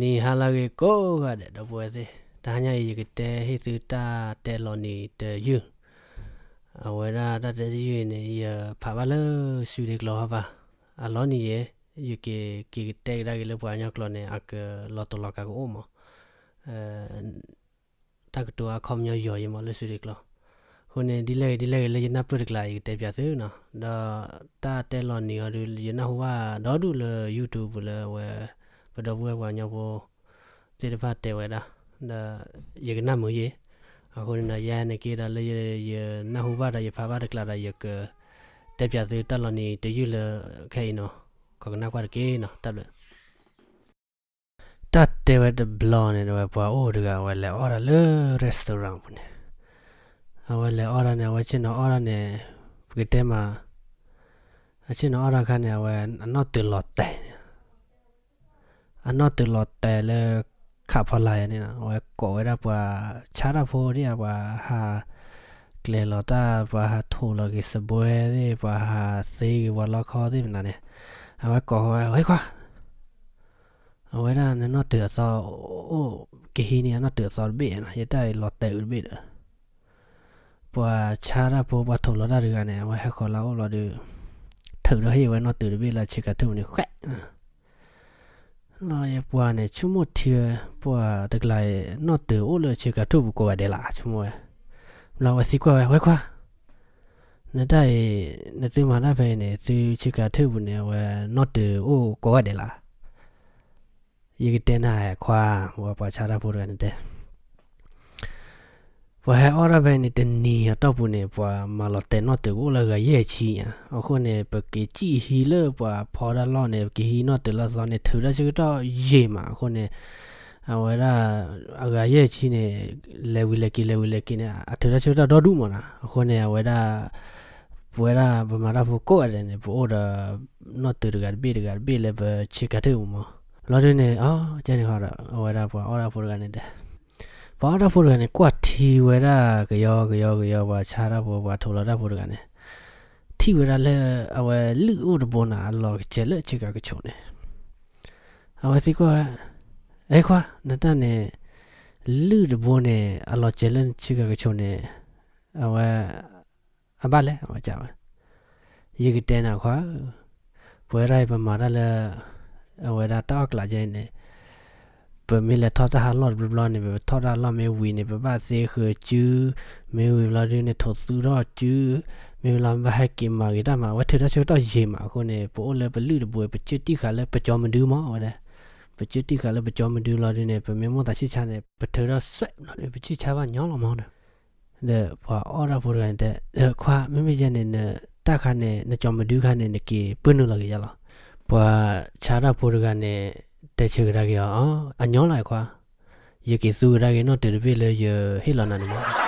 နံၤဟါလၢအဂ့ၤကိးဂၤဒဲး ဒီပုၢ်ဝဲၢ်သ့ၣ်, တဟါညါအံၤ ယကတဲဟ့ၣ်သုတၢ်တဲလီၤနံၤတယုၢ်, အဝဲဒၣ်တၢ်တဲတယုၢ်အံၤန့ၣ် ယဖးဘၣ်လၢစူဒ့ကျိာ်ဟီဘၣ်, အလီၤနံၤယဲ, ယက့ၤက့ၤကတဲကဒါက့ၤလၢပှၤကညီကျိာ်န့ၣ် အကလီၤတိာ်လီၤကးကအိၣ်မး တၢ်ကတိၤအခီပညီယီၤယံမးလၢစူဒ့ကျိာ်. အဃိန့ၣ် ဒ်လဲၣ်ဂ့ၤဒ်လဲၣ်ဂ့ၤလၢယနၢ်ပၢၢ်တကျါ ယကတဲပၠးသုနီၤ, ဒီးတၢ်တဲလီၤနံၤအီၤဒုး ယနၢ်ဟူဘၣ်ဒီဒူၣ်လၢ YouTube ပူၤလၢအဝဲ ပဒီပုၢ်ဝဲၢ်ပှၤကညီဖိသ့ၣ်တဖၣ်တဲဝဲဒၣ်, ဒီးယကနၣ်မုာ်ယဲ, အဃိန့ၣ်ဒီး ယဲန့ၣ်က့ဒီးလၢယနၢ်ဟူဘၣ်ဒီးယဖးဘၣ်တကျါဒီး ယကတဲပၠးသုတၢ်လီၤနံၤတယုၢ်လၢခဲအံၤနီၤ, ကနၣ်ကွၢ်တက့ၢ်နီၤ, တၢ်ဘျုး တၢ်တဲဝဲတဘျီန့ၣ် အဝဲပှၤအိၣ်တဂၤ အဝဲလဲၤအီၣ်တၢ်လၢ restaurant ပူၤန့ၣ်, အဝဲလဲၤအီၣ်တၢ်န့ၣ် အဝဲဆ့ၣ်နီၤအီၣ်တၢ်န့ၣ်, ပကတဲမး, အဆ့ၣ်နီၤအီၣ်တၢ်အခါန့ၣ် အဝဲအနီၢ်တုၤလီၤတဲာ်န့ၣ်, အနီၢ်တုၤလီၤတဲာ်လၢ ခးဖီလာ်ယၤန့ၣ်နီၤ, အဝဲကိးဝဲဒၣ်ပှၤဆါတၢ်ဖိဒ်ဧါ, ပှၤဟးကျဲၤလီၤတၢ်, ပှၤဟးထိၣ်လီၤက့ၤစပွဲသ့ၣ်, ပှၤဟးသ့ဂ့ၤပှၤလီခီသ့ၣ်မနုၤန့ၣ်, အဝဲကိးဝဲ, ဝဲခွါ အဝဲဒၣ်နနီၢ်တုၤအသီအိၣ်, ကဟံးန့ၢ်အနီၢ်တုၤအသီတဘ့ၣ်နီၤ, ယတၢ်အံၤလီၤတဲာ်အုးတဘ့ၣ်ဒီး, ပှၤဆါတၢ်ဖိ ပှၤထိၣ်လီၤတၢ်တဂၤန့ၣ် အဝဲဟဲဃီၤလၢအအိၣ်လီၤဒီး, ထုးထီၣ်ဟ့ၣ်ဝဲနီၢ်တုၤတဘ့ၣ်လၢဆ့ကၤထူၣ်ပူၤန့ၣ် ဃဲး လီၤယပှၤန့ၣ် ဆိကမိၣ်ထံဝဲ, ပှၤတကျါအံၤ နီၢ်တုၤအိၣ်လၢဆ့ကၤထူၣ်ပူၤကိးဂၤဒဲးလၢ် ဆိကမိၣ်ဝဲ, ဘျီဝဲသံကွၢ်ဝဲ, ဝဲခွါ နတၢ်အံၤ နသုမၤတၢ်ဖဲအံၤန့ၣ် သုဆ့ကၤထူၣ်ပူၤန့ၣ် အဝဲနီၢ်တုၤအိၣ်ကိးဂၤဒဲးလၢ်, ယကတဲနၤခွါ, ပှၤဆါတၢ်ဖိတဂၤန့ၣ်တဲ ပှၤဟဲအီၣ်တၢ်ဖဲန့ၣ် တနံၤအတီၢ်ပူၤန့ၣ် ပှၤမၤလီၤတဲာ်နီၢ်တုၤကအိၣ်လၢအဂၤယဲၢ်ဆံညါ, အဃိန့ၣ် ပက့ၤစံၣ်ဟံးလၢပှၤဖီတၢ်လီၢ်န့ၣ် ပကဟံးနီၢ်တုၤလၢအသီန့ၣ် ထုးတၢ်ဆၢကတီၢ်ယံာ်မးအဃိန့ၣ်, အဝဲဒၣ် အဂၤယဲၢ်ဆံန့ၣ် လဲၤဝံၤလဲၤက့ၤ လဲၤဝံၤလဲၤက့ၤန့ၣ် အထုးတၢ်ဆၢကတီၢ်ဒီဒူၣ်မးနီၤ, အဃိန့ၣ် အဝဲဒၣ် ပဝဲဒၣ်ပမၤတၢ်ဖိကိးဂၤဒဲးန့ၣ် ပအိၣ်ဒီး နီၢ်တုၤတဂၤတဘ့ၣ်တဂၤတဘ့ၣ်လၢပဆ့ကၤထူၣ်ပူၤမး, လီၤဒုးန့ၣ် အကဲန့ၣ်ဃီဒီး အဝဲဒၣ်ပှၤအီၣ်တၢ်ဖိတဂၤန့ၣ်တဲ ပှၤအီၣ်တၢ်ဖိတဂၤန့ၣ် ကွၢ်ထံဝဲဒၣ်ကယီကယီကယီ ပှၤဆါတၢ်ဖိ ပှၤထိၣ်လီၤတၢ်ဖိတဂၤန့ၣ်, ထံၣ်ဝဲဒၣ်လၢ အဝဲလုၢ်အိၣ်တဘိန့ၣ် အလီၤကစဲးလၢဆ့ကၤကဆိးန့ၣ်, အဝဲသံကွၢ်ဝဲ, အဲခွါ နတၢ်န့ၣ် လုၢ်တဘိန့ၣ် အလီၤစဲးလၢဆ့ကၤကဆိးန့ၣ်, အဝဲ အဘၣ်လဲၣ် အဝဲကဝဲ ယကတဲနၤခွါဧၢ, ပဝဲဒၣ်အံၤပမၤတၢ်လၢ အဝဲဒၣ်တၢ်အီၣ်ကျးကဲအံၤန့ၣ်, ပမ့ၢ်လဲၤထီၣ်တၢ်ဟးလီၢ်တဘျီဘျီန့ၣ် ပထီၣ်တၢ်လီၢ်မ့ၢ်ဝံၤန့ၣ် ပဘၣ်သ့ဃုာ်စု, မ့ၢ်ဝံၤဘျီဒုးန့ၣ် ထိၣ်သူထီၣ်စု, မ့ၢ်ဝံၤလီၤဘၣ်ဟဲက့ၤမၤဂ့ၤတၢ်မၤ အဝဲထုးတၢ်ဆၢကတီၢ်ယံာ်မးအဃိန့ၣ် ပအိၣ်လၢပလုၢ်တဘိ ပကၢတံၢ်ဃာ်လၢပကၠီမဒုမး အဝဲဒၣ်, ပကၢတံၢ်ဃာ်လၢပကၠီမဒုလီၤဒုးန့ၣ် ပမ့ၢ်မိၣ်သးဆံၣ်ဆါန့ၣ် ပထုးထီၣ်စွဲးဘျီန့ၣ် ပဆံၣ်ဆါဘၣ်ညီလီၤမးဒီး ဒီးပှၤအီၣ်တၢ်ဖိတဂၤန့ၣ်တဲ, ခွါ မ့မ့ၢ်ယဲန့ၣ် နတၢ်ခါန့ၣ် နကၠီမဒုခါန့ၣ် နက့ၤပၢနုာ်လီၤက့ၤယါလီၤ. ပှၤဆါတၢ်ဖိတဂၤန့ၣ် တဲဆၢကဒါက့ၤအီၤ, အညီလီၤခွါ, ယက့ၤသူကဒါက့ၤနီၢ်တုၤတဘ့ၣ်လၢယဟ့ၣ်လီၤနၤန့ၣ်မး